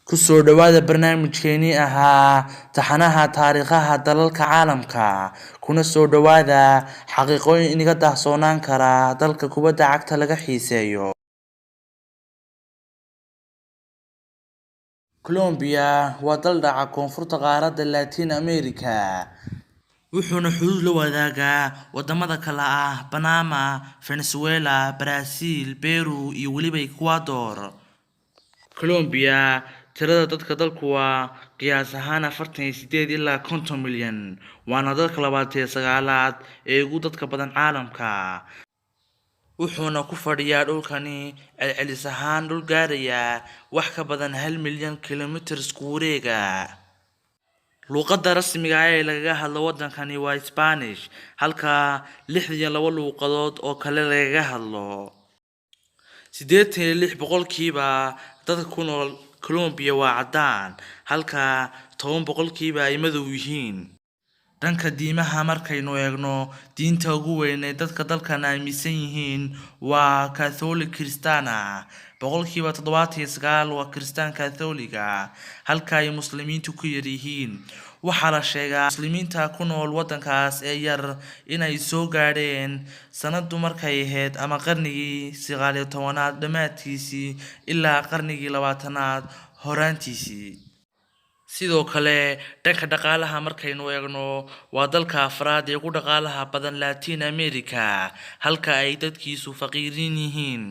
Ku soo dhawaada barnaamijkeenii ahaa taxanaha taariikhaha dalalka caalamka, kuna soo dhawaada xaqiiqooyin inaga daahsoonaan kara dalka kubadda cagta laga xiiseeyo. Colombia waa dal dhaca koonfurta qaaradda Latin America, wuxuuna xuduud la wadaagaa wadamada kala ah Panama, Venezuela, Brazil, Peru iyo weliba Ecuador. Colombia tirada dadka dalku waa qiyaas ahaan 48 ilaa 50 milyan, waana dalka 29aad ee ugu dadka badan caalamka. Wuxuuna ku fadhiyaa dhulkani celcelis ahaan dhul gaaraya wax ka badan 1 milyan kiiloomitir isku wareega. Luqadda rasmiga ah ee lagaga hadlo wadankani waa Spanish, halka 62 luqadood oo kale lagaga hadlo. 86% dadka ku nool Colombia waa caddaan, halka 10% ay madow yihiin. Dhanka diimaha markaynu eegno, diinta ugu weyn ee dadka dalkan aaminsan yihiin waa Catholic Kiristaan ah. 79% waa Kiristaan Catholic-ga, halka ay Muslimiintu ku yar yihiin. Waxaa la sheegaa Muslimiinta ku nool wadankaas ee yar inay soo gaadheen sanadu markay ahayd ama qarnigii 19aad dhammaadkiisii ilaa qarnigii 20aad horaantiisii. Sidoo kale, dhanka dhaqaalaha markaynu eegno, waa dalka afraad ee ugu dhaqaalaha badan Latin America, halka ay dadkiisu faqiiriin yihiin.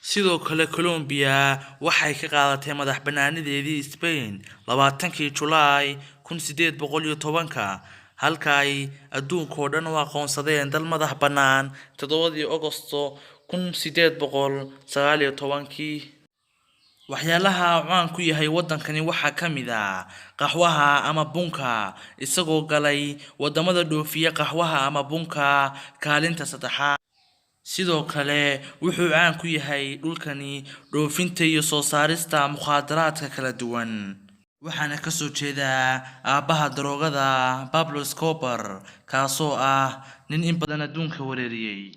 Sidoo kale, Colombia waxay ka qaadatay madax bannaanideedii Spain 20kii July 1810-ka, halka ay adduunka oo dhan u aqoonsadeen dal madax bannaan 7dii Ogosto 1819-kii. Waxyaalaha caan ku yahay wadankani waxaa ka mid ah qaxwaha ama bunka, isagoo galay wadamada dhoofiya qaxwaha ama bunka kaalinta saddexaad. Sidoo kale, wuxuu caan ku yahay dhulkani dhoofinta iyo soo saarista mukhaadaraadka kala duwan. Waxaana ka soo jeedaa aabbaha daroogada Pablo Escobar, kaasoo ah nin in badan adduunka wareeriyay.